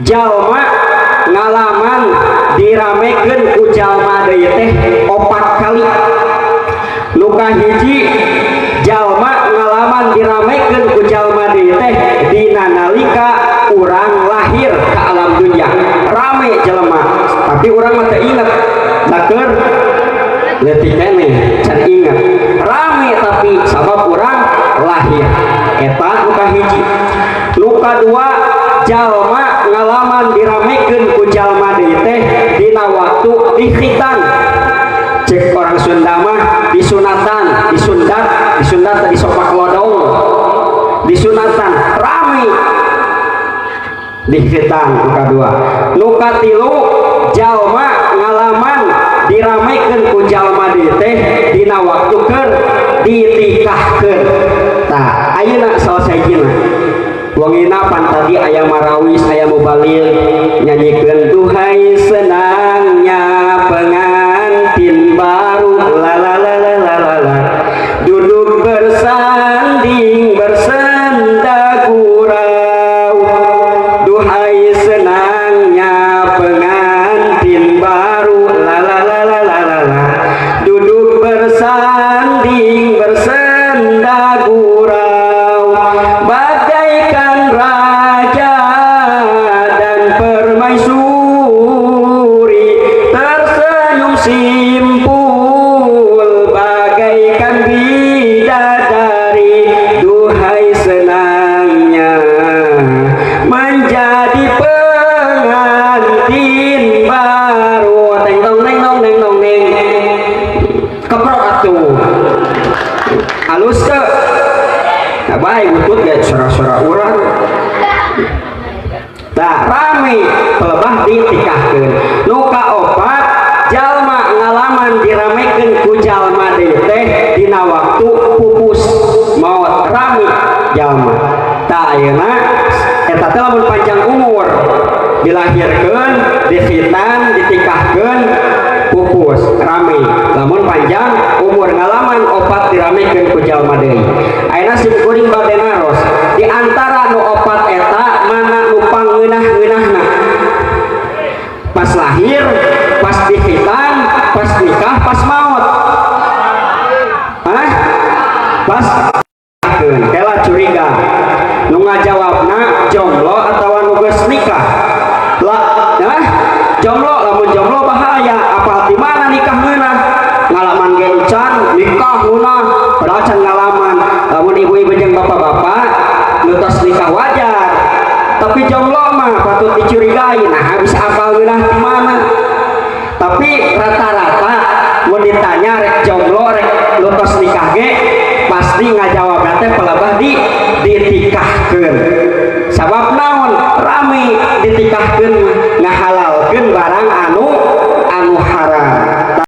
Jalma ngalaman diramekeun ku jalma deui teh opat kali. Nu kahiji, jalma ngalaman diramekeun ku jalma deui teh dina nalika urang lahir ke alam dunia, rame jelema, tapi urang mah teu inget, da keur leutik keneh, can inget. Rame tapi sabab urang lahir. Eta nu kahiji. Nu kadua, jalma ngalaman diramekeun ku jalma deui teh dina waktu dikhitan. Cek orang Sunda mah disunatan, disundat, disundat tadi sopak lodong, disunatan rame dikhitan. Nu kadua. Nu katilu, jalma ngalaman diramekeun ku jalma deui teh dina waktu keur ditikahkeun. Tah, ayeuna selesai jina wengina pan tadi aya marawis, aya mubalig nyanyikeun "Duhai senangnya pengantin baru, la la la la la la la, duduk bersanding bersenda gurau, duhai senangnya pengantin baru, la la la la la la la, duduk bersanding bersenda gurau, bagaikan raja dan permaisuri, tersenyum simpul bagaikan bidadari, duhai senangnya menjadi pengantin baru." Teng tong neng nong neng nong neng, keprok atuh. Halus teu? Nah, baik butut ya suara-suara urang. Tah, rame pelebah ditikahkeun. Nu kaopat, jalma ngalaman diramekeun ku jalma deui teh dina waktu pupus, maot, rame jalma. Tah, ayeuna eta teh lamun panjang umur, dilahirkeun, dikhitan, ditikahkeun, pupus, rame. Lamun panjang umur ngalaman opat diramekeun ku jalma deui. Ayeuna sim kuring bade naros, di antara nu opat eta mana nu pangeunah-ngeunahna? Pas lahir, pas dikhitan, pas nikah, pas maut? Hah? Pas kela curiga, nu ngajawabna jomblo atau nu geus nikah lah? Nah, jomblo, lamun jomblo bahaya, apal di mana nikah ngeunah, ngalaman ge encan nikah ngeunah, padahal can ngalaman. Lamun ibu-ibu jeung bapak-bapak nu tos nikah wajar, tapi jomblo mah patut dicurigai, nah bisa apal ngeunah di mana. Tapi rata-rata mun ditanya rek jomblo rek nu tos nikah ge pasti ngajawab teh pelebah di ditikahkeun. Sabab naon? Rame ditikahkeun, ngahalalkeun barang.